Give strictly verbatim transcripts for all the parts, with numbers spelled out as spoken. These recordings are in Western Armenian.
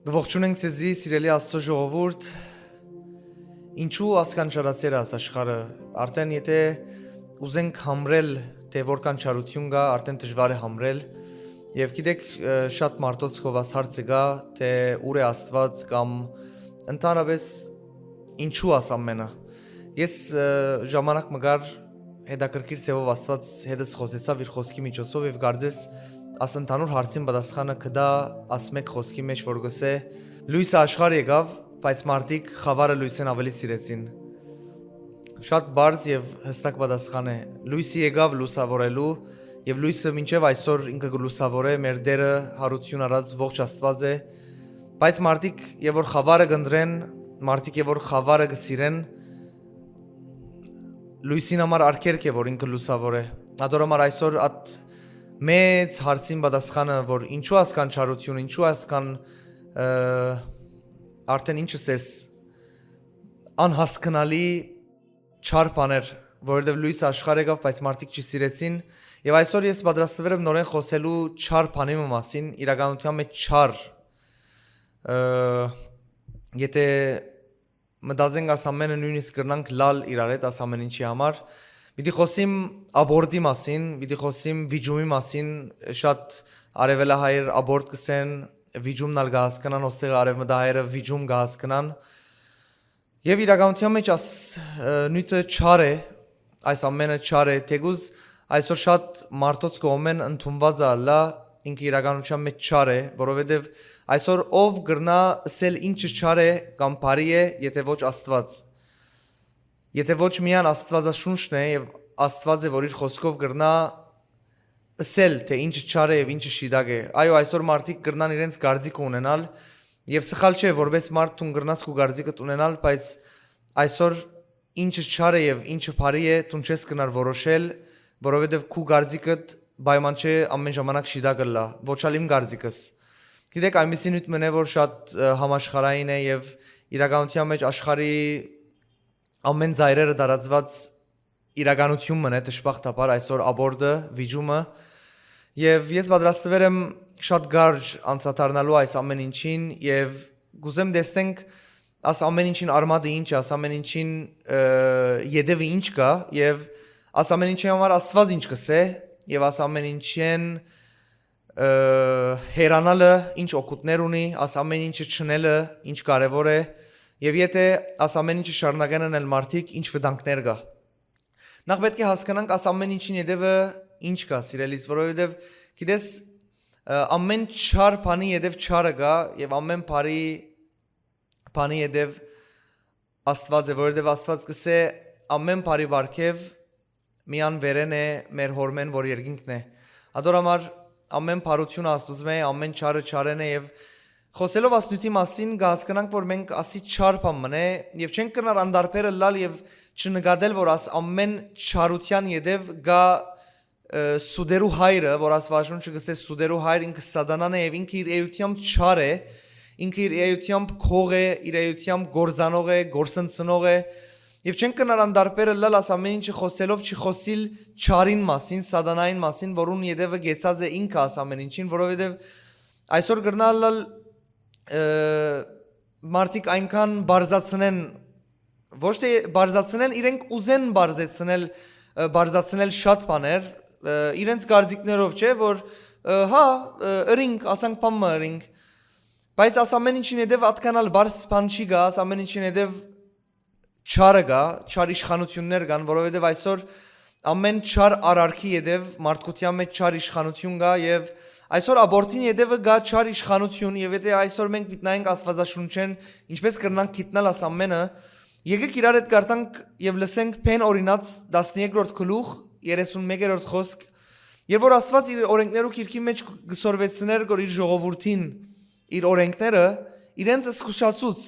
Ողջունենք ձեզի, սիրելի Աստծո ժողովուրդ։ Ինչու ասկան չարացեր աս աշխարհը։ Արդեն եթե ուզենք համրել, թե որքան չարություն կա, արդեն դժվար է համրել։ Եւ գիտեք, շատ մարդոց կով աս հարցը կա, թե ուր է Աստված կամ ընդհանրապես ինչու աս ամենը։ Ես ժամանակ մը կար, հետաքրքիր ձեւով Աստված հետս խօսեցաւ իր խօսքի միջոցով եւ կարծես աս ընդհանուր հարցին պատասխանը կտայ աս մէկ խօսքի մեջ, որ կ'ըսէ. «Լոյսը աշխարհ եկաւ, բայց մարդիկ խաւարը լոյսէն աւելի սիրեցին»։ Շատ պարզ եւ հստակ պատասխան է։ Լոյսը եկաւ լուսաւորելու, եւ լոյսը մինչեւ այսօր ինքը կը լուսաւորէ, մեր Տէրը, յարութիւն առած ողջ Աստված է, բայց մարդիկ եւ որ խաւարը կ'ընտրեն, մարդիկ եւ որ խաւարը կը սիրեն, լոյսին համար արգելք է, որ ինքը լուսաւոր է։ Ատոր համար այսօր այդ մեծ հարցին պատասխանը, որ ինչու ասկան չարություն, ինչու ասկան, ը, արդեն ինչս ես, անհասկնալի չար բաներ, որովհետեւ լոյս աշխարհ եկաւ, բայց մարդիկ չի սիրեցին։ Եւ այսօր ես պատրաստվեր եմ նորեն խօսելու չար բանի մը մասին, իրականության մեջ չար, ը, եթե մտածենք, աս ամենը նոյնիսկ կրնանք լալ իրար հետ, աս ամեն ինչի համար։ Պիտի խօսիմ աբորտի մասին, պիտի խօսիմ վիճումի մասին, շատ արևելահայեր աբորտ կ'ըսեն, վիճումն ալ կը հասկնան, ոստեղը արևմտահայերը վիճում կը հասկնան։ Եւ իրականության մեջ աս, ը, նիւթը չար է, այս ամենը չար է, թեկուզ այսօր շատ մարդոց կողմէն ընդունուածը ըլլայ, ինքը իրականության մեջ չար է, որովհետեւ այսօր ով կրնայ ըսել ինչը չար է կամ բարի է, եթե ոչ Աստված։ Եթե ոչ միայն Աստուածաշունչն է եւ Աստված է, որ իր խօսքով կրնայ ըսել, թե ինչը չար է եւ ինչը շիտակ է։ Այո, այսօր մարդիկ կրնան իրենց կարծիքը ունենալ, եւ սխալ չէ, որպես մարդ դուն կրնաս քու կարծիքդ ունենալ, բայց այսօր ինչը չար է եւ ինչը բարի է, դուն չես կրնար որոշել, որովհետեւ քու կարծիքդ պայման չէ ամեն ժամանակ շիտակ ըլլայ, ոչ ալ իմ կարծիքս։ Գիտեք, այնպիսի նիւթ մը է, որ շատ, ը, համաշխարհային է եւ իրականության մեջ աշխարհի ամեն ծայրերը տարածուած իրականություն մը է, դժբախտաբար, այսօր աբորտը, վիճումը, եւ ես պատրաստվեր եմ շատ կարճ անդրադառնալու այս ամեն ինչին եւ կուզեմ տեսնենք աս ամեն ինչին արմատը ինչ է, աս ամեն ինչին, ը, ետևը ինչ կա եւ աս ամեն ինչի համար Աստված ինչ կ'ըսէ եւ աս ամեն ինչին, ը, հեռանալը ինչ օգուտներ ունի, աս ամեն ինչը չնելը ինչ կարեւոր է եւ եթե աս ամեն ինչը շարունակեն անել մարդիկ, ինչ վտանգներ կա։ Նախ պէտք է հասկնանք աս ամեն ինչին ետևը ինչ կա, սիրելիս, որովհետեւ գիտես, ը, ամեն չար բանի ետեւ չարը կա եւ ամեն բարի բանի ետեւ Աստված է, որովհետեւ Աստված կ'ըսէ. «Ամեն բարի պարգեւ միան վերէն է մեր Հօրմէն, որ երկինքն է»։ Ատոր համար ամեն բարութիւնը Աստուծմէ է, ամեն չարը չարէն է եւ խօսելով աս նիւթի մասին, կը հասկնանք, որ մենք ասի չար բան մնե եւ չենք կրնար անդարբեր ըլլալ եւ չնկատել, որ աս ամեն չարութեան ետեւ կա, ը, սուտերու հայրը, որ Աստուածաշունչը կ'ըսէ սուտերու հայր, ինքը Սատանան է եւ ինքը իր էությամբ չար է, ինքը իր էությամբ քող է, իր էությամբ գործանող է, գործընծնող է, եւ չենք կրնար անդարբեր ըլլալ աս ամեն ինչը խօսելով չի խօսիլ չարին մասին, Սատանային մասին, որուն ետևը կեցած է ինքը աս ամեն ինչին, որովհետեւ այսօր կրնայ ըլլալ, ը, մարդիկ այնքան բարձացնեն, ոչ թե բարձացնեն, իրենք ուզեն բարձեցնել, ը, բարձացնել շատ բաներ, ը, իրենց կարծիքներով, չէ, որ, ը, հա, ը, ըրինք, ասանք բան մը ըրինք, բայց աս ամեն ինչին ետեւ ատկան ալ բարձ բան չի գա, աս ամեն ինչին ետեւ չարը գա, չար իշխանություններ կան, որովհետեւ այսօր ամեն չար արարքի ետեւ, մարդկության մեջ չար իշխանություն կա եւ այսօր աբորտին ետևը գա չար իշխանություն եւ եթե այսօր մենք մտնայենք Աստվածաշունչեն, ինչպես կրնանք գիտնալ աս ամենը, եկեք իրար հետ կարդանք եւ լսենք Բեն օրինաց տասներկրորդ գլուխ, երեսունմեկերորդ խօսք, եւ որ Աստված իր օրենքներու գիրքի մեջ կսորվեցներ, որ իր ժողովուրդին իր օրենքները իրենց զգուշացուց,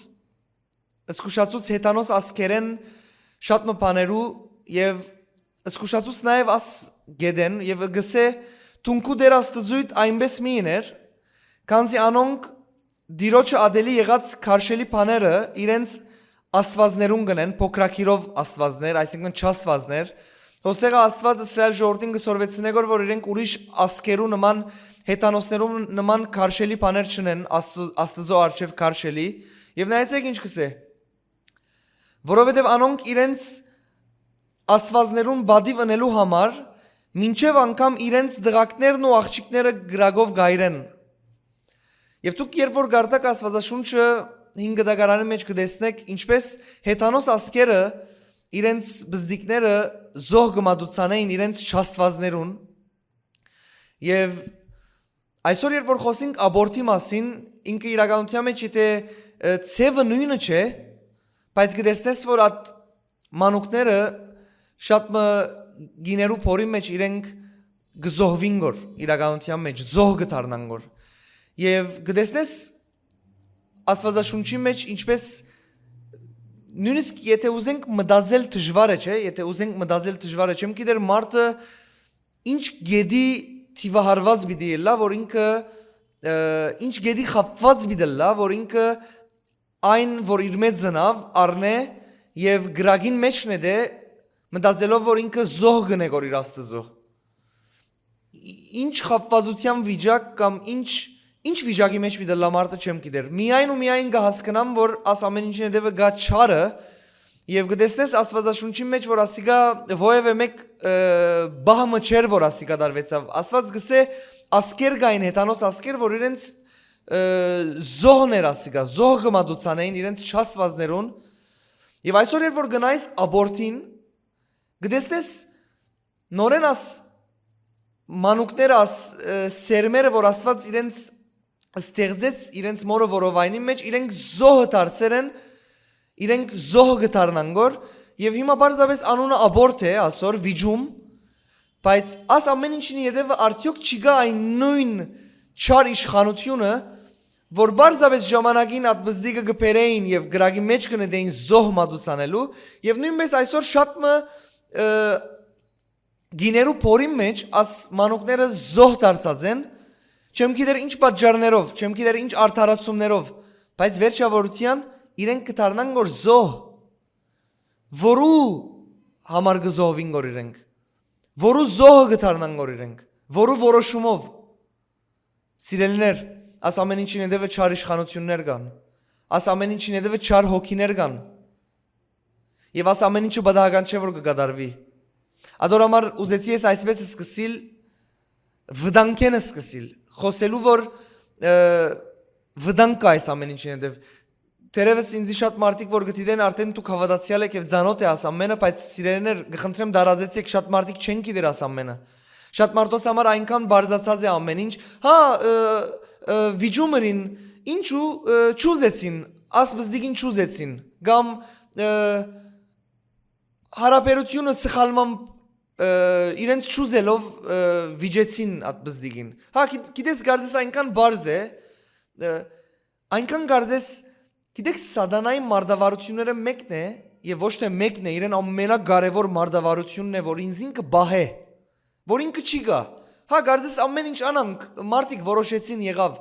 զգուշացուց հեթանոս ազգերեն շատ մը բաներու եւ զգուշացուց նաեւ աս գետեն եւ գսե. «Թունքու Տեր Աստուծոյդ այնպես մի իներ, քանզի անոնք Տիրոջը ատելի եղած քարշելի բաները իրենց աստվածներուն կ'ընեն, փոքրագիրով աստվածներ, այսինքն չաստվածներ»։ Ոստեղը Աստված Իսրայէլ ժողովուրդին կը սորվեցնէ, որ, որ իրենք ուրիշ ազգերու նման հեթանոսներուն նման քարշելի բաներ չունեն, Աստծո, Աստծո առջեւ քարշելի։ Եւ նայեցեք ինչ կսէ. «Որովհետեւ անոնք իրենց աստուածներուն պատիւ ընելու համար, մինչեւ անգամ իրենց տղաքներն ու աղջիկները կրակով կայրեն»։ Եւ դուք երբ որ կարդաք Աստուածաշունչը, հին գտակարանի մէջ կը տեսնէք, ինչպէս հեթանոս ազգերը իրենց բզդիկները զոհ կը մատուցանէին իրենց չաստուածներուն։ Եւ այսօր երբ որ խոսենք աբորթի մասին, ինքը իրականության մեջ եթէ, ը, ձևը նոյնը չէ, բայց կը տեսնես, որ այդ մանուկները շատ մը գիներու փորի մեջ իրենք կը զոհուին գոր, իրականության մեջ զոհ կը դառնան գոր։ Եւ կը տեսնես Աստուածաշունչի մեջ ինչպես, նույնիսկ եթէ ուզենք մտածել դժվար է, չէ՞, եթէ ուզենք մտածել դժվար է, չեմ գիտեր մարդը ինչ գետի թիվահարված պիտի ելլայ, որ ինքը, ը, ինչ գետի խաբուած պիտի ելլայ, որ ինքը այն, որ իր մէջ զնաւ, առնէ եւ կրակին մէջ նետէ, մտածելով, որ ինքը զոհ կ'ընէ գոր իր Աստծո։ Ի-, ինչ խաբուածության վիճակ կամ ինչ, ինչ վիճակի մէջ պիտի ելլայ մարդը, չեմ գիտեր։ Միայն ու միայն կը հասկնամ, որ աս ամէն ինչին հետեւը գա չարը, եւ կը տեսնես Աստուածաշունչին մեջ, որ ասիկա ովեւէ մէկ, ը, բահ մը չէր, որ ասիկա դարվեցաւ։ Աստուած կսէ, ասկեր կային, հեթանոս ասկեր, որ իրենց, ը, զոհն էր ասիկա, զոհ կը մատուցանային իրենց չաստուածներուն։ Եւ այսօր երբ որ գնայս աբորթին, կը տեսնես նորեն աս մանուկները, աս, ը, սերմերը, որ Աստուած իրենց ստեղծեց իրենց մօրը որովայնին մեջ, իրենք զոհը դարձեր են, իրենք զոհը կը դառնան գոր, եւ հիմա պարզապէս անունը աբորթ է, ասոր վիճում, բայց աս ամէն ինչին ետեւը արդեօք չի գա այն նոյն չար իշխանութիւնը, որ պարզապէս ժամանակին ատմզդիկը կը բերէին եւ կրակի մէջ կը նետէին զոհ մատուցանելու, եւ նոյնպես այսօր շատ մը, ը, գիներու փորին մէջ աս մանուկները զոհ դարձած են, չեմ գիտեր ինչ պատճառներով, չեմ գիտեր ինչ արդարացումներով, բայց վերջավորության իրենք կը դառնան գոր զոհ, որու համար կը զոհվին գոր իրենք, որու զոհը կը դառնան գոր իրենք, որու որոշումով։ Սիրելիներ, աս ամէն ինչին հետեւը չար իշխանություններ կան, աս ամէն ինչին հետեւը չար հոգիներ կան, եւ աս ամէն ինչը պատահական չէ, որ կը կատարուի։ Ադոր համար ուզեցի ես այսպես սկսիլ, վտանգեն սկսիլ, խոսելու, որ, ը, վտանգ կա այս ամէն ինչին հետեւ։ Թերևս ինձի շատ մարդիկ որ կը դիտեն, արդեն դուք հաւատացեալ էք եւ ծանօթ է աս ամէնը, բայց սիրելիներ, կը խնդրեմ, դարածեցեք, շատ մարդիկ չեն գիտեր աս ամէնը։ Շատ մարդոց համար այնքան բարձացած է ամէն ինչ, հա, ը, ը, վիճում ըրին, ինչու, ը, չուզեցին, ասպզդիկին չուզեցին, կամ, ը, հարաբերությունը սխալմամբ, ը, իրենց չուզելով, ը, վիճեցին այդ բզդիկին։ Հա, գիտ-, գիտես, կարծես այնքան բարձ է, ը, այնքան կարծես, գիտեք, սատանայի մարտավարությունները մեկն է, եւ ոչ թե մեկն է, իրեն ամենակարևոր մարտավարությունն է, որ ինձ ինքը պահէ, որ ինքը չի գա։ Հա, կարծես ամեն ինչ անանք, մարդիկ որոշեցին, եղավ։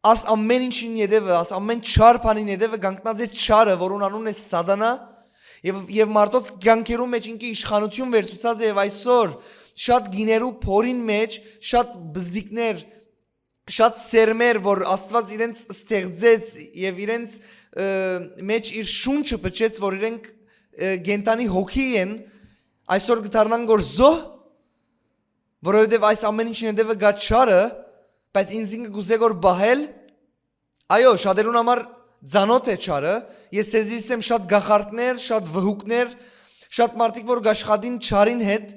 Աս ամեն ինչին ետևը, աս ամեն չար բանին ետևը կանգնած է չարը, որուն անունն է սատանա, եւ, եւ մարդոց կյանքերու մեջ ինքը իշխանություն վերցուցած է, եւ այսօր շատ գիներու փորին մեջ շատ բզդիկներ, շատ սերմեր, որ Աստված իրենց ստեղծեց եւ իրենց, ը, մեջ իր շունչը փչեց, որ իրենք, ը, կենդանի հոգի են, այսօր կդառնան գոր զոհ, որովհետեւ այս ամեն ինչին հետեւը գա չարը, բայց ինձ ինքը կուզե գոր պահել, այո, շատերուն համար ծանոթ է չարը, ես սեզի սեմ շատ գախարդներ, շատ վհուկներ, շատ մարդիկ, որ կաշխատին չարին հետ,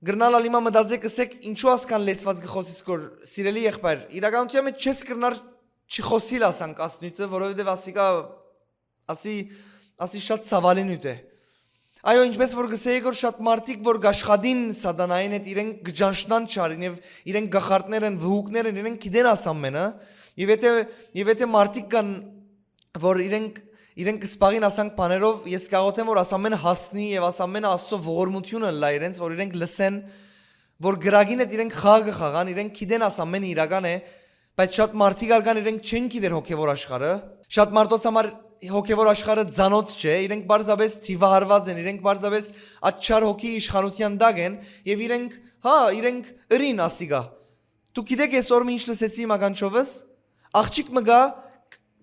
գրնալ ալ հիմա մտածեք, ըսեք, ինչու ասկան լեցված կը խոսիս գոր, սիրելի եղբայր, իրականության մեջ չես կրնար չխոսիլ ասանք ասնույթը, որովհետեւ ասիկա, ասի, ասի շատ ցավալի նյութ է։ Այո, ինչպես որ կսեի գոր շատ մարդիկ, որ կաշխատին սատանային հետ, իրենք կճանչնան չարին եւ իրենք գախարդներ են, վհուկներ են, իրենք գիտեն աս ամենը, եւ եթե, եւ եթե մարդիկ կան, որ իրենք, իրենք կսպաղին ասանք բաներով, ես կաղոթեմ, որ աս ամենը հասնի եւ աս ամենը Աստծո ողորմությունը ըլլայ իրենց, որ իրենք լսեն, որ գրագին հետ իրենք խաղ կը խաղան, իրենք գիտեն աս ամենը իրական է, բայց շատ մարդիկ ալ կան, իրենք չեն գիտեր հոգեվոր աշխարհը։ Շատ մարդոց համար հոգեվոր աշխարհը ծանոթ չէ, իրենք պարզապէս թիվահարված են, իրենք պարզապէս աչչար հոգի իշխանության տակ են, եւ իրենք, հա, իրենք ըրին ասիկա։ Դուք գիտեք այսօր մը ինչ լսեցի իմ ականջովս։ Աղջիկ մը գա,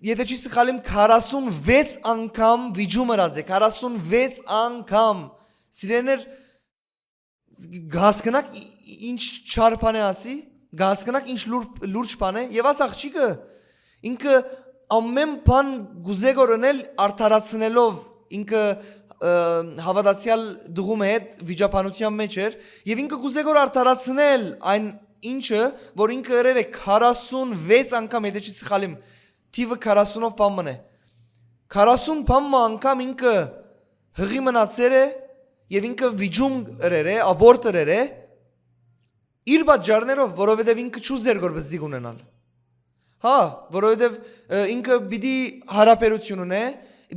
եթե չի սխալեմ, քառասունվեց անգամ վիճում ըրած է, քառասունվեց անգամ։ Սիրեներ, կհասկնաք ի- ի- ինչ չար բան է ասի, կհասկնաք ինչ լուր- լուրջ բան է, եւ աս աղջիկը ինքը ամեն բան գուզե գոր ընել, արդարացնելով ինքը, ը, հաւատացեալ դուղումը հետ վիճաբանության մեջ էր, եւ ինքը գուզե գոր արդարացնել այն ինչը, որ ինքը ըրեր է քառասունվեց անգամ, եթե չի սխալիմ, թիվը քառասունով բան մնե։ Քառասուն բան մը անգամ ինքը հղի մնացեր է, եւ ինքը վիճում ըրեր է, աբորտ ըրեր է, իր պատճառներով, որովհետեւ ինքը չուզեր գոր բզդիկ ունենալ։ Հա, որովհետեւ, ը, ինքը պիտի հարաբերություն ունե,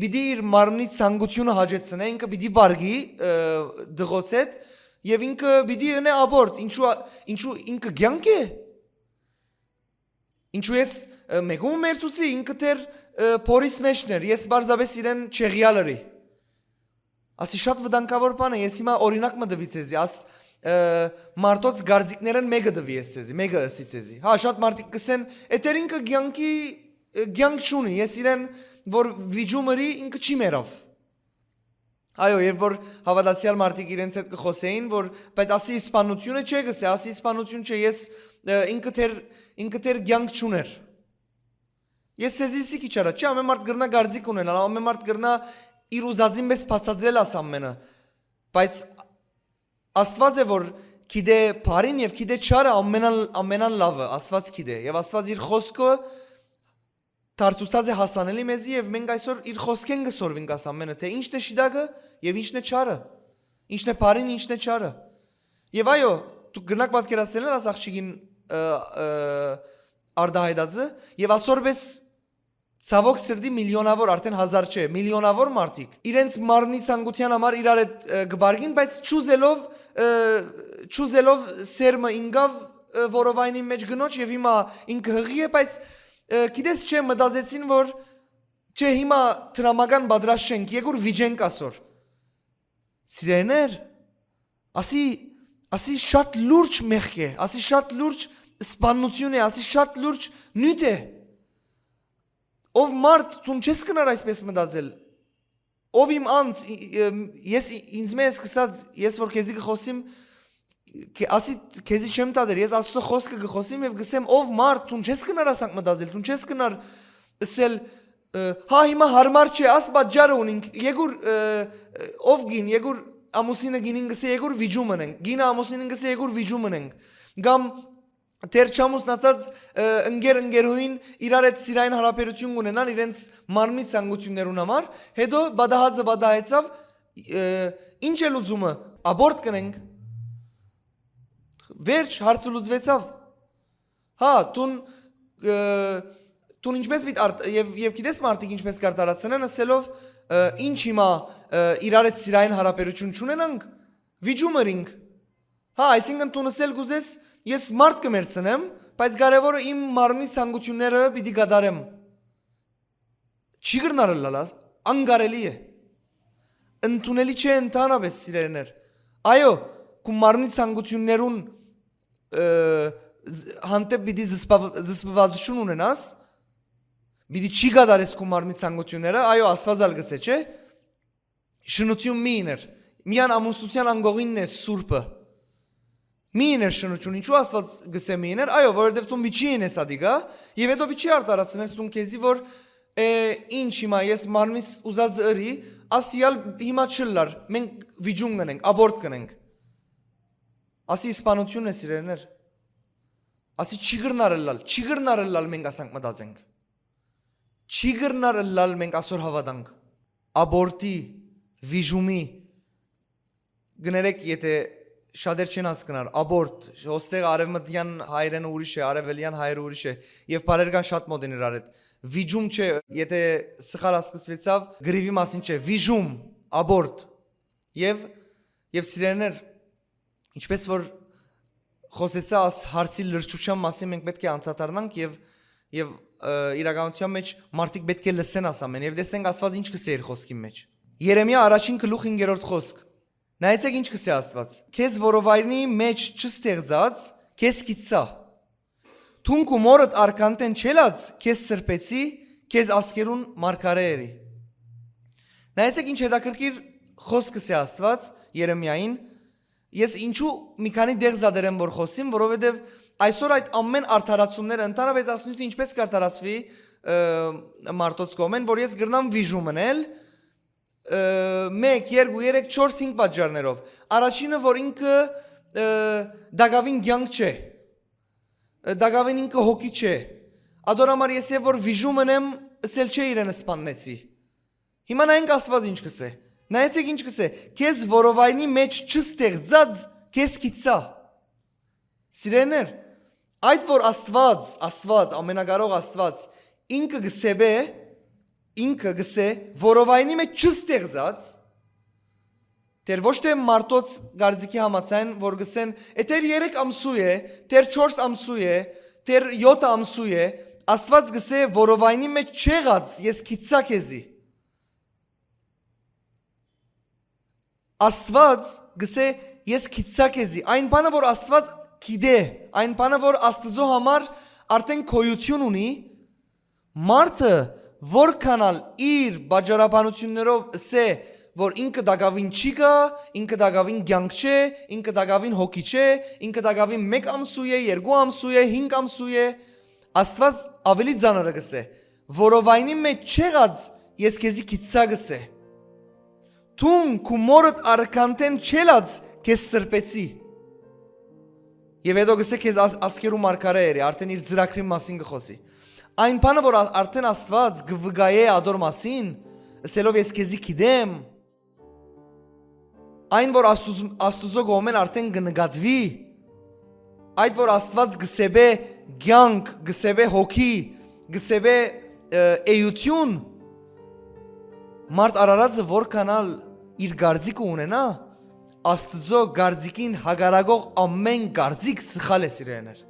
պիտի իր մարմնի ցանկությունը հաճեցնե, ինքը պիտի բարգի, ը, դղոց հետ, եւ ինքը պիտի ընե աբորտ, ինչու, ինչու ինքը կյանք է, ինչու ես, ը, մեկում մերթուցի, ինքը թեր, ը, փորիս մեջն էր, ես պարզապէս իրեն չեղյալ ըրի։ Ասի շատ վտանգաւոր բան է, ես հիմա օրինակ մը տուի ձեզի, աս, ը, մարդոց գարձիկներէն մեկը տուի ես ձեզի, մեկը ըսի ձեզի։ Հա, շատ մարդիկ կսեն, «Էթեր ինքը կյանքի, ը, կյանք չունի, ես իրեն որ վիճում ըրի, ինքը չի մեռաւ»։ Այո, երբ որ հաւատացեալ մարդիկ իրենց հետ կը խօսէին, որ, բայց ասի իսպանությունը չէ, կսե, ասի իսպանություն չէ, ես, ը, ինքը թեր, ինքը թեր կյանք չուներ։ Ես ձեզի սի քիչ առաջ, չէ, ամեն մարդ կրնա գարձիկ ունենալ, ամեն մարդ կրնա իր ուզածին մեզ բացատրել աս ամենը, բայց Աստված է, որ գիտե բարին եւ գիտե չարը ամենան, ամենան լավը, Աստված գիտե, եւ Աստված իր խոսքը դարձուցած է հասանելի մեզի, եւ մենք այսօր իր խոսքէն կը սորվենք աս ամենը, թէ ինչն է շիտակը եւ ինչն է չարը, ինչն է բարին, ինչն է չարը։ Եւ այո, դուք կրնաք պատկերացնել աս աղջիկին, ը, ը, արտահայտածը, եւ ասոր պես, ցաւոք սրտի, միլիոնաւոր, արդեն հազար չէ, միլիոնաւոր մարդիկ իրենց մարմնի ցանկության համար իրար հետ, ը, կը բարգին, բայց չուզելով, ը, չուզելով սերմը ինկաւ, ը, որովայնի մեջ կնոջ, եւ հիմա ինքը հղի է, բայց, ը, գիտես չէ, մտածեցին, որ չէ, հիմա դրամական պատրաստ չենք, եկուր վիճենք ասոր։ Սիրեներ, ասի, ասի շատ լուրջ մեղք է, ասի շատ լուրջ սպաննություն է, ասի շատ լուրջ նիւթ է։ Ով մարդ, դուն չես կնար այսպես մտածել։ Ով իմ անձ, ի- ը- ես ի- ինձմէ ես կսած, ես որ քեզի կը խոսիմ, քե- ասի, քեզի չեմ տատեր, ես Աստծո խոսքը կը խոսիմ եւ կսեմ, ով մարդ, դուն չես կնար ասանք մտածել, դուն չես կնար ըսել, ը, հա, հիմա հարմար չէ, աս պատճառը ունինք, եկուր, ը, ը, ով գին, եկուր, ամուսինը գինին կսե, եկուր վիճում ընենք, գինը ամուսինին կսե, եկուր վիճում ընենք, կամ թեր չամուսնացած, ը, ընկեր ընկերուհին իրար հետ սիրային հարաբերություն կունենան իրենց մարմնի ցանկություններուն համար, հետո պատահածը պատահեցաւ, ը, ինչ է լուծումը, աբորտ կնենք, վերջ, հարցը լուծվեցաւ։ Հա, դուն, ը, դուն ինչպես պիտի արդ- եւ, եւ գիտես մարդիկ ինչպես կարտարացնեն, ասելով, ը, ինչ հիմա, ը, իրար հետ սիրային հարաբերություն չունենանք, վիճում ըրինք։ Հա, այսինքն դուն ասել կուզես, ես մարդ կը մերցնեմ, բայց կարեւորը իմ մարմնի ցանկությունները պիտի կատարեմ։ Չի կրնար ըլլալ, աս- անկարելի է։ Ընդունելի չէ ընդհանրապես, սիրելիներ։ Այո, քու մարմնի ցանկություններուն, ը, զ- հանդեպ պիտի զսպավ- զսպվածություն ունենաս, պիտի չի կատարես քու մարմնի ցանկությունները, այո, Աստված ալ կսե, չէ՞։ Շնություն մի իներ։ Միան ամուսնության անկողինն է սուրբը։ Մի իներ շնություն, ինչու Աստված գսե մի իներ, այո, որովհետեւ դու մի չի ինես ադիգա, եւ հետո մի չի արտարացնես դուն քեզի, որ, «Է, ինչ հիմա, ես մարմնիս ուզածը ըրի, ասիալ հիմա չլար, մենք վիճում կնենք, աբորտ կնենք»։ Ասի իսպանությունն է, սիրելիներ։ Ասի չի կրնար ըլլալ, չի կրնար ըլլալ, մենք ասանք մտածենք։ Չի կրնար ըլլալ, մենք ասոր հաւատանք։ Աբորտի, վիժումի, կներեք, եթե շատեր չեն հասկնար, աբորտ, հոստեղը արևմտյան հայերէնը ուրիշ է, արևելյան հայերը ուրիշ է, եւ բարեր կան շատ մոտ են իրար հետ։ Վիժում չէ, եթե սխալ հասկացուեցաւ, գրիվի մասին չէ, վիժում, աբորտ, եւ, եւ սիրելիներ, ինչպես որ խօսեցայ աս հարցի լրջության մասին, մենք պէտք է անդրադառնանք եւ, եւ, ը, իրականության մեջ մարդիկ պէտք է լսեն աս ամեն, եւ տեսնենք Աստված ինչ կսե իր խոսքին մեջ։ Երեմիա առաջին գլուխ հինգերորդ խօսք։ Նայեցեք ինչ կսե Աստված. «Քեզ որովայնի մեջ չստեղծած, քեզ գիծցայ»։ «Դուն քու մօրդ արքանտէն չելած քեզ սրբեցի, քեզ ազգերուն մարգարէ ըրի»։ Նայեցէք, ինչ հետաքրքիր խօսք կ'ըսէ Աստուած Երեմիային։ Ես ինչու մի քանի տեղ զատեր եմ որ խօսիմ, որովհետեւ այսօր այդ ամէն արդարացումները, ընդհանրապէս այս նիւթը ինչպէս կ'արդարացուի, ը, մարդոց կողմէն, որ ես կրնամ վիժում ընել, ը, մէկ, երկու, երեք, չորս, հինգ պատճառներով։ Առաջինը, որ ինքը, ը, տակաւին կեանք չէ, ը, տակաւին ինքը հոգի չէ։ Ատոր համար ես եւ որ վիժում ընեմ, ըսել չէ իրեն սպաննեցի։ Հիմա նայենք Աստուած ինչ կ'ըսէ։ Նայեցէք ինչ կ'ըսէ. «Քեզ որովայնի մէջ չստեղծած, քեզ գիցցայ»։ Սիրելիներ, այդ որ Աստուած, Աստուած, ամենակարող Աստուած, ինքը կ'ըսէ, ինքը կ'ըսէ, որովայնի մէջ չստեղծած, դեռ ոչ թէ մարդոց կարծիքի համաձայն, որ կ'ըսեն, «Է, դեռ երեք ամսու է, դեռ չորս ամսու է, դեռ յոթ ամսու է», Աստուած կ'ըսէ, «Որովայնի մէջ չեղած, ես գիցցայ քեզի»։ Աստուած կ'ըսէ, «Ես գիցցայ քեզի»։ Այն բանը, որ Աստուած գիտէ, այն բանը, որ Աստուծոյ համար արդէն գոյութիւն ունի, մարդը որքան ալ իր պատճառաբանութիւններով ըսէ, որ ինքը տակաւին չի գայ, ինքը տակաւին կեանք չէ, ինքը տակաւին հոգի չէ, ինքը տակաւին մէկ ամսու է, երկու ամսու է, հինգ ամսու է, Աստուած աւելի ծանրը կ'ըսէ, որովայնի մէջ չեղած ես քեզի գիցցայ կ'ըսէ։ Դուն քու մօրդ արքանտէն չելած քեզ սրբեցի։ Եւ հետո կ'ըսէ, քեզ ազ-, ազգերու մարգարէ ըրի, արդէն իր ծրագրին մասին կը խօսի։ Այն բանը, որ ա-, արդէն Աստուած կը վկայէ ատոր մասին, ըսելով, «Ես քեզի գիտեմ», այն, որ Աստուծ-, Աստուծոյ կողմէն արդէն կը նկատուի, այդ, որ Աստուած կ'ըսէ կեանք, կ'ըսէ հոգի, կ'ըսէ, ը, էութիւն, մարդ արարածը որքան ալ իր կարծիքը ունենայ, Աստուծոյ կարծիքին հակառակող ամէն կարծիք սխալ է, սիրելիներ։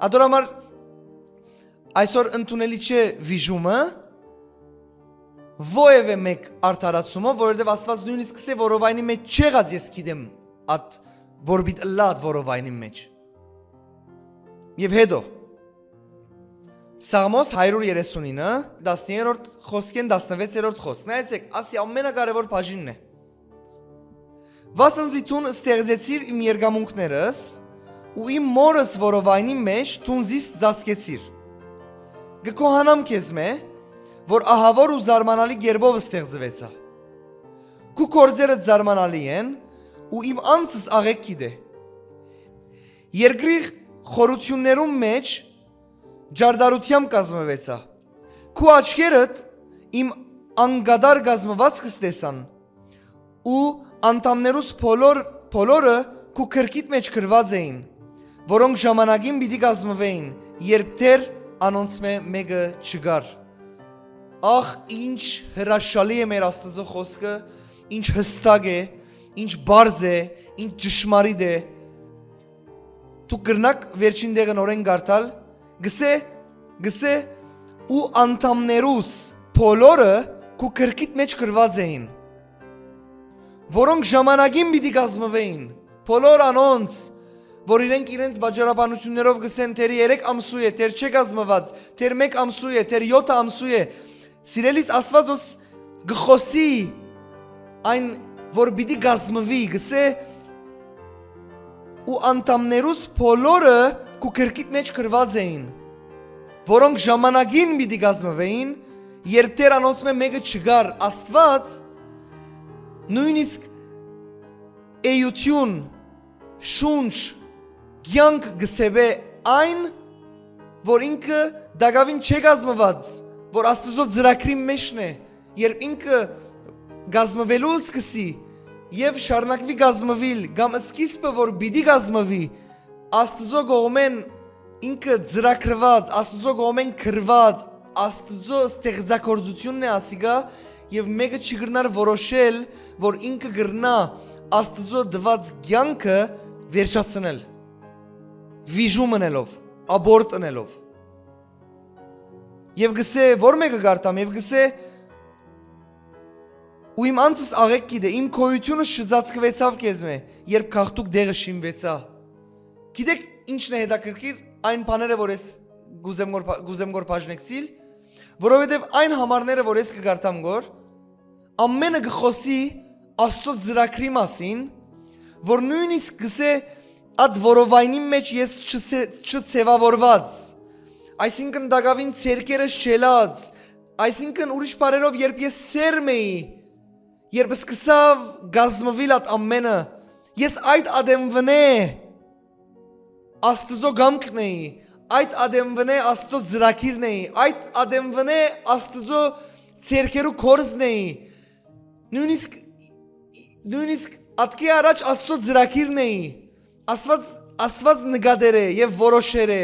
Ատոր համար այսօր ընդունելի չէ վիժումը, որեւէ մէկ արդարացումը, որովհետեւ Աստուած նոյնիսկ կ'ըսէ, «Որովայնի մէջ չեղած ես գիտեմ ատ, որ պիտի ըլլայ ատ որովայնին մէջ»։ Եւ հետո, Սաղմոս հարիւր երեսունինը, տասներորդ խօսքէն տասնվեցերորդ խօսք։ Նայեցէք, ասի ամենակարեւոր բաժինն է։ «Վասն զի դուն ստեղծեցիր իմ երկամունքներս ու իմ մօրս որովայնի մէջ դուն զիս ծածկեցիր։ Կը գոհանամ քեզմէ, որ ահաւոր ու զարմանալի կերպով ստեղծուեցայ։ Քու գործերդ զարմանալի են ու իմ անձս աղէկ գիտէ։ Երկրի խորութիւններուն մէջ ճարտարութեամբ կազմուեցայ։ Քու աչքերդ իմ անկատար կազմուածքս տեսան ու անդամներուս բոլոր, բոլորը քու գրքիդ մէջ գրուած էին, որոնք ժամանակին պիտի կազմուէին, երբ դեռ անոնցմէ մէկը չկար»։ Ախ, ինչ հրաշալի է մեր Աստուծոյ խօսքը, ինչ յստակ է, ինչ պարզ է, ինչ ճշմարիտ է։ Դուք կրնաք վերջին տեղը նորէն կարդալ, գսե, գսե, «ու անդամներուս բոլորը քու գրքիդ մէջ գրուած էին, որոնք ժամանակին պիտի կազմուէին»։ Բոլոր անոնց, որ իրենք իրենց պատճառաբանություններով գսեն, դեռ երեք ամսու է, դեռ չէ կազմուած, դեռ մէկ ամսու է, դեռ յոթ ամսու է, սիրելիս, Աստուածոս կը խօսի այն, որ պիտի կազմուի, գսե, «ու անդամներուս բոլորը քու գրքիդ մէջ գրուած էին, որոնք ժամանակին պիտի կազմուէին, երբ դեռ անոնցմէ մէկը չկար»։ Աստուած նոյնիսկ էութիւն, շունչ, կեանք գսեւէ այն, որ ինքը տակաւին չէ կազմուած, որ Աստուծոյ ծրագրին մէջն է, երբ ինքը կազմուելու սկսի եւ շարունակուի կազմուիլ, կամ սկիզբը, որ պիտի կազմուի, Աստուծոյ կողմէն ինքը ծրագրուած, Աստուծոյ կողմէն գրուած, Աստուծոյ ստեղծագործութիւնն է ասիկա, եւ մէկը չի կրնար որոշել, որ ինքը կրնայ Աստուծոյ տուած կեանքը վերջացնել, վիժում ընելով, աբորտ ընելով։ Եւ գսե, որ մէկը կարտամ, եւ գսե, «ու իմ անձս աղէկ գիտէ, իմ գոյութիւնս չծածկուեցաւ քեզմէ, երբ գաղթուկ տեղը շինուեցայ»։ Գիտեք ի՞նչն է հետաքրքիր այն բաները, որ ես կ'ուզեմ գոր փա-, կ'ուզեմ գոր բաժնեկցիլ, որովհետեւ այն համարները, որ ես կը կարդամ գոր, ամէնը կը խօսի Աստծո ծրագրի մասին, որ նոյնիսկ կ'ըսէ, ատ որովայնին մէջ ես չսե-, չձեւաւորուած, այսինքն տակաւին ձեռքերս չելած, այսինքն ուրիշ բառերով, երբ ես սերմ էի, երբ սկսաւ կազմուիլ ատ ամէնը, ես այդ ատենվնէ Աստուծոյ կամքն էի, այդ ատենվնէ Աստուծոյ ծրագիրն էի, այդ ատենվնէ Աստուծոյ ձեռքերու կորզն էի, նոյնիսկ, նոյնիսկ ատկէ առաջ Աստուծոյ ծրագիրն էի, Աստուած, Աստուած նկատեր է եւ որոշեր է,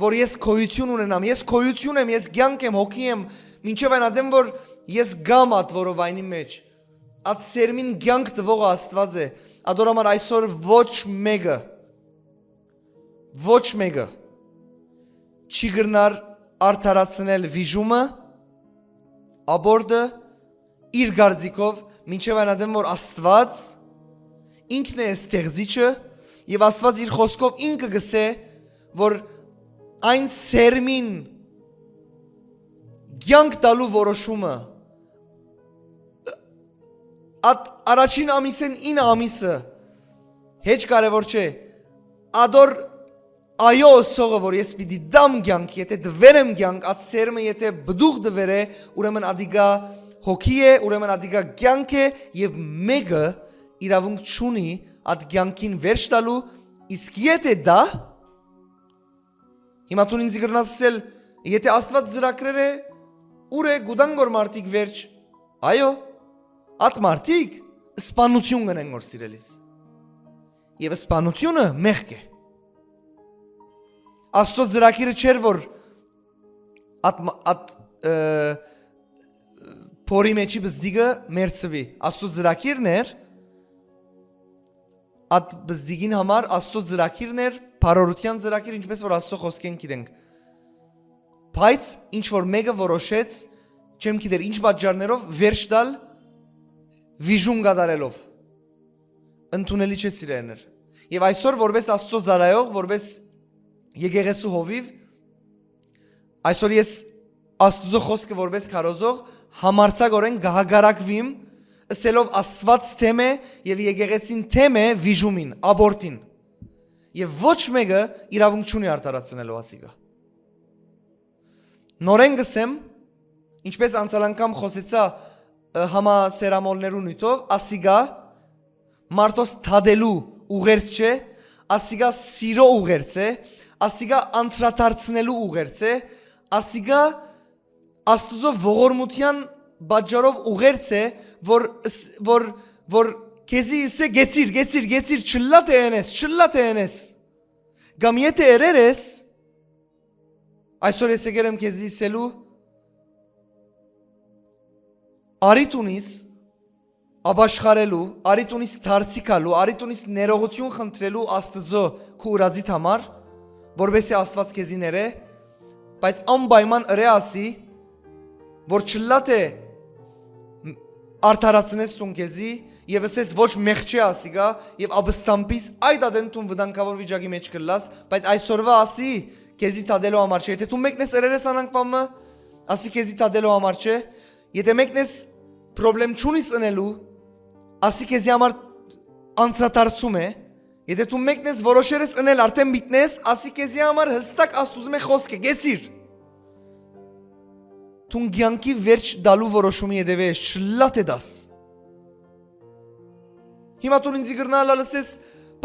որ ես գոյութիւն ունենամ, ես գոյութիւն եմ, ես կեանք եմ, հոգի եմ, մինչեւ այն ատեն, որ ես գամ ատ որովայնի մէջ, ատ սերմին կեանք տուողը Աստուած է, ատոր համար այսօր ոչ մէկը, ոչ մէկը չի կրնար արդարացնել վիժումը, աբորտը, իր կարծիքով, մինչեւ այն ատեն, որ Աստուած ինքն է ստեղծիչը, եւ Աստուած իր խօսքով ինքը կ'ըսէ, որ այն սերմին կեանք տալու որոշումը, ատ առաջին ամիսէն ինը ամիսը, հեչ կարեւոր չէ, ատոր այո ըսողը, որ ես պիտի տամ կեանք, եթե տուեր եմ կեանք, ատ սերմը եթե պտուղ տուեր է, ուրեմն ատիկա հոգի է, ուրեմն ատիկա կեանք է, եւ մէկը իրաւունք չունի ատ կեանքին վերջ տալու, իսկ եթե դա, հիմա դուն ինձի կրնաս ասել, եթե Աստուած ծրագրեր է, ուր է, կուտան գոր մարդիկ վերջ, այո, ատ մարդիկ սպանութիւն կ'ընեն գոր, սիրելիս, եւ սպանութիւնը մեղք է։ Աստուծոյ ծրագիրը չէր, որ ատ, ատ, ը, փորի մեջի բզդիկը մեռցուի։ Աստուծոյ ծրագիրն էր, ատ բզդիկին համար Աստուծոյ ծրագիրն էր, բարօրութեան ծրագիր, ինչպես որ Աստուծոյ խօսքէն գիտենք։ Բայց ինչ որ մէկը որոշեց, չեմ գիտեր ինչ պատճառներով, վերջ տալ վիժում կատարելով, ընդունելի չէ, սիրելիներ։ Եւ այսօր, որպես Աստուծոյ ծառայող, որպես եկեղեցու հովիւ, այսօր ես Աստուծոյ խօսքը որպես քարոզող համարձակօրէն կը հակառակուիմ, ըսելով Աստուած դէմ է եւ եկեղեցին դէմ է վիժումին, աբորտին։ Եւ ոչ մէկը իրաւունք չունի արդարացնելու ասիկա։ Նորէն կ'ըսեմ, ինչպես անցյալ անգամ խօսեցայ, ը, համասերամոլներու նիւթով, ասիկա մարդոց դատելու ուղերձ չէ, ասիկա սիրո ուղերձ է, ասիկա անդրադարձնելու ուղերձ է, ասիկա Աստուծոյ ողորմութեան պատճառով ուղերձ է, որ ս-, որ, որ քեզի ըսէ. «Գեցիր, գեցիր, գեցիր, չլլա թէ ընես, չլլա թէ ընես»։ Կամ եթե երեր ես, այսօր ես եկեր եմ քեզի ըսելու, արի տունիս ապաշխարելու, արի տունիս դարձի գալու, արի տունիս ներողութիւն խնդրելու Աստուծոյ քու ուրացիդ համար, որպեսզի Աստուած քեզի ներէ, բայց անպայման ըրէ ասի, որ չլլա թէ արդարացնես տուն քեզի, եւ ըսես. «Ոչ, մեղք չէ ասիկա», եւ ապստամբիս այդ ատեն դուն վտանգաւոր վիճակի մէջ կլլաս, բայց այսօրուա ասի քեզի դատելու համար չէ։ Եթե դու մեկնես ըրերես անանկ բամը, ասի քեզի դատելու համար չէ։ Եթե մեկնես պրոբլեմ չունիս ընելու, ասի քեզի համար անդրադարձում է։ Եթե դու մեկնես որոշեր ես ընել, արդեն միտնես, ասի քեզի համար հստակ Աստուծմէ խօսք է. «Գեցիր»։ Դուն կեանքի վերջ տալու որոշումի ետևէ ես, չլլա թէ դաս։ Հիմա դուն ինձի կրնալ ալ ըսես,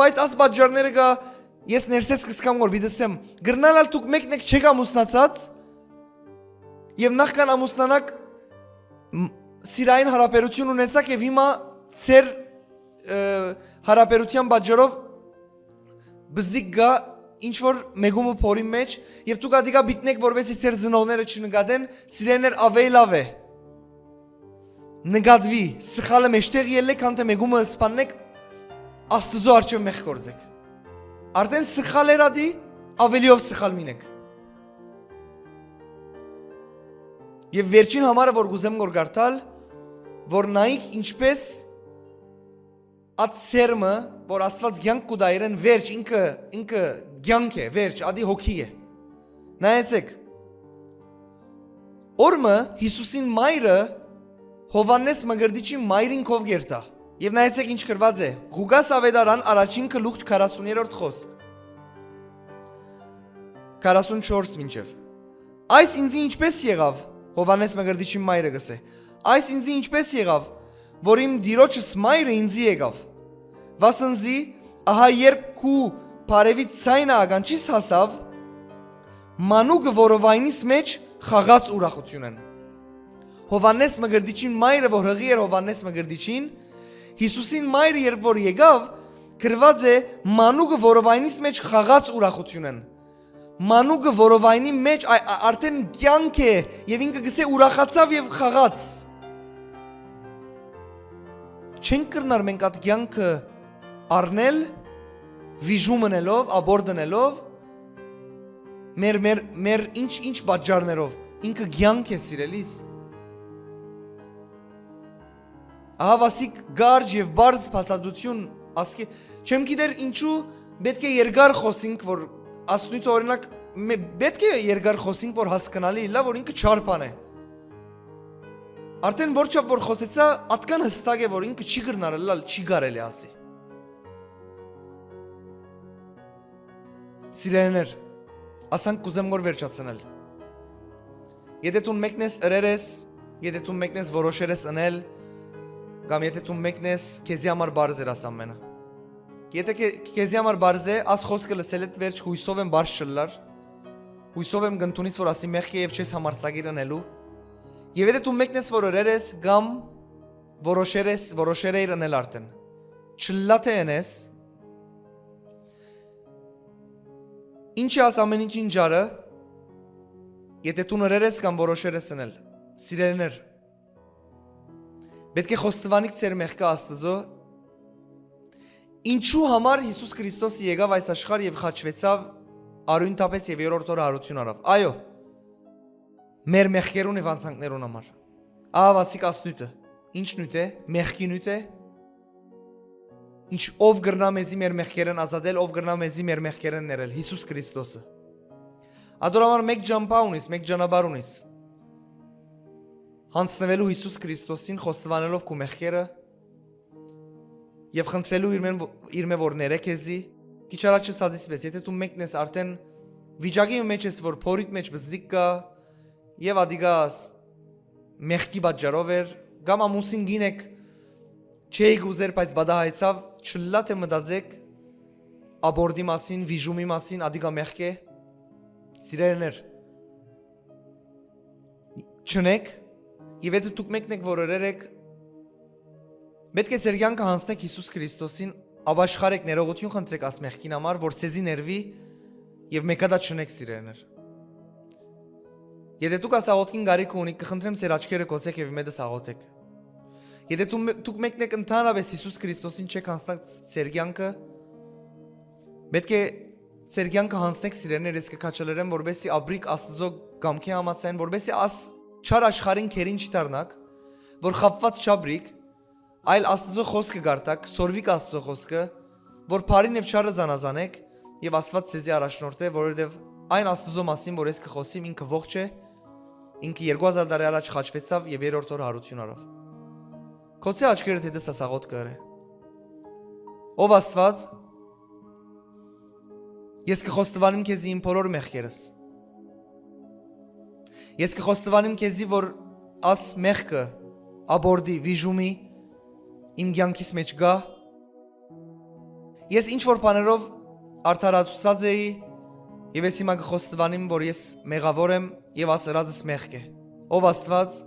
բայց աս պատճառները կա, ես ներսես կսկամ որ պիտի ասեմ, կրնալ ալ դուք մեկն եք չեք ամուսնացած, եւ նախքան ամուսնանաք, մ-, սիրային հարաբերություն ունեցաք, եւ հիմա ձեր, ը, հարաբերության պատճառով բզդիկ գա ինչ որ մեկումը փորի մեջ, եւ դուք ատիկա պիտնեք, որպեսզի ձեր ծնողները չնկատեն, սիրելիներ, ավելի լավ է նկատուի, սխալը մեջտեղ ելլեք, քան թէ մեկումը սպաննեք, Աստուծոյ առջեւ մեղք գործեք։ Արդեն սխալ էր ատի, ավելիով սխալ մինեք։ Եւ վերջին համարը, որ կուզեմ գոր կարդալ, որ նայեք ինչպես Այդ սերմը, որ Աստուած կեանք կու տայ իրեն, վերջ, ինքը, ինքը կեանք է, վերջ, ադի հոգի է։ Նայեցէք, օր մը Յիսուսին մայրը Յովհաննէս Մկրտիչին մայրին քով կերթայ։ Եւ նայեցէք ինչ գրուած է Ղուկաս Աւետարան, առաջին գլուխ, քառասուն երրորդ խօսք։ Քառասուն չորս մինչեւ։ «Այս ինծի ինչպէս եղաւ», Յովհաննէս Մկրտիչին մայրը կ'ըսէ, «այս ինծի ինչպէս եղաւ, որ իմ Տիրոջս մայրը ինծի եկաւ։ Վասն զի, ահա երբ քու բարեւի ձայնը ականջիս հասաւ, մանուկը որովայնիս մէջ խաղաց ուրախութիւնէն»։ Յովհաննէս Մկրտիչին մայրը, որ յղի էր Յովհաննէս Մկրտիչին, Յիսուսին մայրը երբ որ եկաւ, գրուած է, մանուկը որովայնիս մէջ խաղաց ուրախութիւնէն։ Մանուկը որովայնի մէջ ա-, ա-, արդեն կեանք է, եւ ինքը կ'ըսէ, ուրախացաւ եւ խաղաց։ Չենք կրնար մենք այդ կեանքը առնել, վիժում ընելով, աբորտ ընելով, մեր, մեր, մեր ինչ, ինչ պատճառներով, ինքը կեանք է, սիրելիս։ Ահա վասիկ կարճ եւ բարձ բացատրութիւն ասկի, չեմ գիտեր ինչու պէտք է երկար խօսինք, որ ասնույթը, օրինակ, մե-, պէտք է երկար խօսինք, որ հասկնալի ըլլայ, որ ինքը չար բան է։ Արդեն որչափ որ խօսեցայ, ատկան յստակ է, որ ինքը չի կրնար ըլլալ, չի կարելի ասի։ Սիրելիներ, ասանք կ'ուզեմ որ վերջացնել։ Եթէ դուն մեկնես ըրեր ես, եթէ դուն մեկնես որոշեր ես ընել, կամ եթէ դուն մեկնես, քեզի համար բարձ էր աս ամենը։ Եթէ քե-, քեզի համար բարձ է, աս խօսքը լսելէդ վերջ հոյսով եմ բարձ չըլլար, հոյսով եմ կ'ընդունիս որ ասի մեղք է եւ չես համարձակիր ընելու։ Եթէ դու մեկնես որ ըրեր ես, կամ որոշեր ես, որոշեր էիր ընել արդեն, չլլա թե ընես, ինչ է աս ամեն ինչին ջարը, եթէ դու ըրեր ես կամ որոշեր ես ընել, սիրելիներ, պէտք է խոստովանիք ձեր մեղքը Աստուծոյ, ինչու համար Յիսուս Քրիստոս եկաւ այս աշխարհ եւ խաչուեցաւ, արիւն թափեց եւ երրորդ օրը յարութիւն առաւ։ Այո, մեր մեղքերուն եւ յանցանքներուն համար։ Ահա վասիկ ասնոյթը։ Ինչ նիւթ է, մեղքի նիւթ է։ Ինչ, ով կրնայ մեզի մեր մեղքերէն ազատել, ով կրնայ մեզի մեր մեղքերէն ներել, Յիսուս Քրիստոսը։ Ադոր համար մէկ ճամբայ ունիս, մէկ ճանապարհ ունիս։ Յանձնուելու Յիսուս Քրիստոսին, խոստովանելով քու մեղքերը, եւ խնդրելու իրմէն, իրմէ որ ներէ քեզի, քիչ առաջ ըսածիս պէս, եթէ դու մեկն ես արդեն վիճակի մը մէջ ես, որ փորիդ մէջ բզդիկ կայ, եւ ադիկա ս-, մեղքի պատճառով էր, կամ ամուսին կին եք, չէիք ուզեր, բայց պատահայցաւ, չլլա թե մտածեք աբորտի մասին, վիժումի մասին, ադիկա մեղք է, սիրելիներ, չնեք, եւ եթէ դուք մեկն եք, որ ըրեր եք, պէտք է ձեր կեանքը յանձնեք Յիսուս Քրիստոսին, ապաշխարեք, ներողութիւն խնդրեք աս մեղքին համար, որ ձեզի ներուի եւ մեկադա չնեք, սիրելիներ։ Եթէ դուք աս աղօթքին կարիքը ունիք, կը խնդրեմ ձեր աչքերը կոչեք եւ մետս աղօթեք։ Եթէ դու մե-, դուք մեկն եք ընդհանրապես Յիսուս Քրիստոսին չեք յանձնած ձեր կեանքը, պէտք է ձեր կեանքը յանձնեք, սիրելիներ, ես կը քաջալերեմ, որպեսզի ապրիք Աստուծոյ կամքի համաձայն, որպեսզի աս չար աշխարհին քերին չի դառնաք, որ խաբուած չապրիք, այլ Աստուծոյ խօսքը կարդաք, սորվիք Աստուծոյ խօսքը, որ բարին եւ չարը զանազանեք, եւ Աստուած ձեզի առաջնորդէ, որովհետեւ այն Աստուծոյ մասին, որ ես կը խօսիմ, ինքը ողջ է, ինքը երկու հազար տարի առաջ խաչուեցաւ եւ երրորդ օր յարութիւն առաւ։ Գուցե աչքերդ հետս աս աղօթքը ըրէ։ Ով Աստուած, ես կը խոստովանեմ քեզի իմ բոլոր մեղքերս։ Ես կը խոստովանեմ քեզի, որ աս մեղքը, աբորտի, վիժումի իմ կեանքիս մէջ կայ։ Ես ինչ որ բաներով արդարացուցած էի, եւ ես հիմա կը խոստովանեմ, որ ես մեղաւոր եմ եւ աս ըրածս մեղք է։ Ով Աստուած,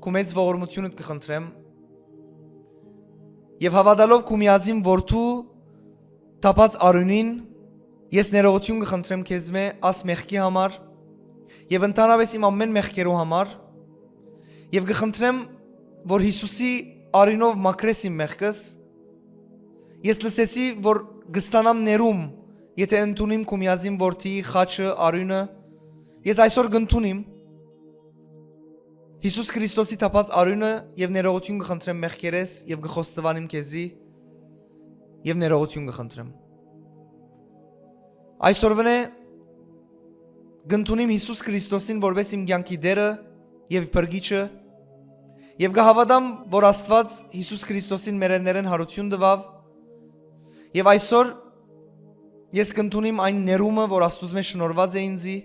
քու մեծ ողորմութիւնդ կը խնդրեմ, եւ հաւատալով քու միածին որդու թափած արիւնին, ես ներողութիւն կը խնդրեմ քեզմէ աս մեղքի համար եւ ընդհանրապես իմ ամեն մեղքերու համար, եւ կը խնդրեմ, որ Յիսուսի արիւնով մաքրես իմ մեղքս։ Ես լսեցի, որ կստանամ ներում, եթէ ընդունիմ քու միածին որդիի խաչը, արիւնը։ Ես այսօր կընդունիմ Յիսուս Քրիստոսի թափած արիւնը եւ ներողութիւն կը խնդրեմ մեղքերէս եւ կը խոստովանիմ քեզի, եւ ներողութիւն կը խնդրեմ։ Այսօրվանէ կ'ընդունիմ Յիսուս Քրիստոսին որպէս իմ կեանքի Տէրը եւ Փրկիչը, եւ կը հաւատամ, որ Աստուած Յիսուս Քրիստոսին մեռելներէն յարութիւն տուաւ, եւ այսօր ես կ'ընդունիմ այն ներումը, որ Աստուծմէ շնորհուած է ինծի։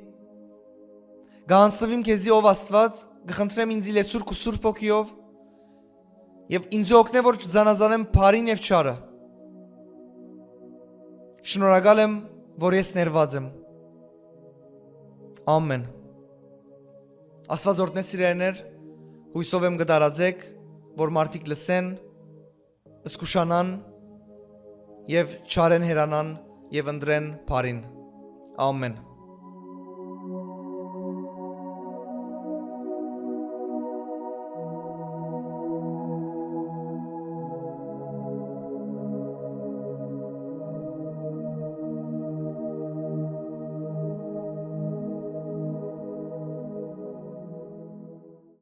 Կ'անձնուիմ քեզի, ով Աստուած, կը խնդրեմ ինծի լեցուր քու Սուրբ Հոգիով եւ ինձ օգնէ, որ զանազանեմ բարին եւ չարը։ Շնորհակալ եմ, որ ես ներված եմ։ Ամեն։ Աստուած օրհնէ, սիրելիներ, հոյսով եմ կը տարածեք, որ մարդիկ լսեն, զգուշանան եւ չարէն հեռանան եւ ընտրեն բարին։ Ամեն։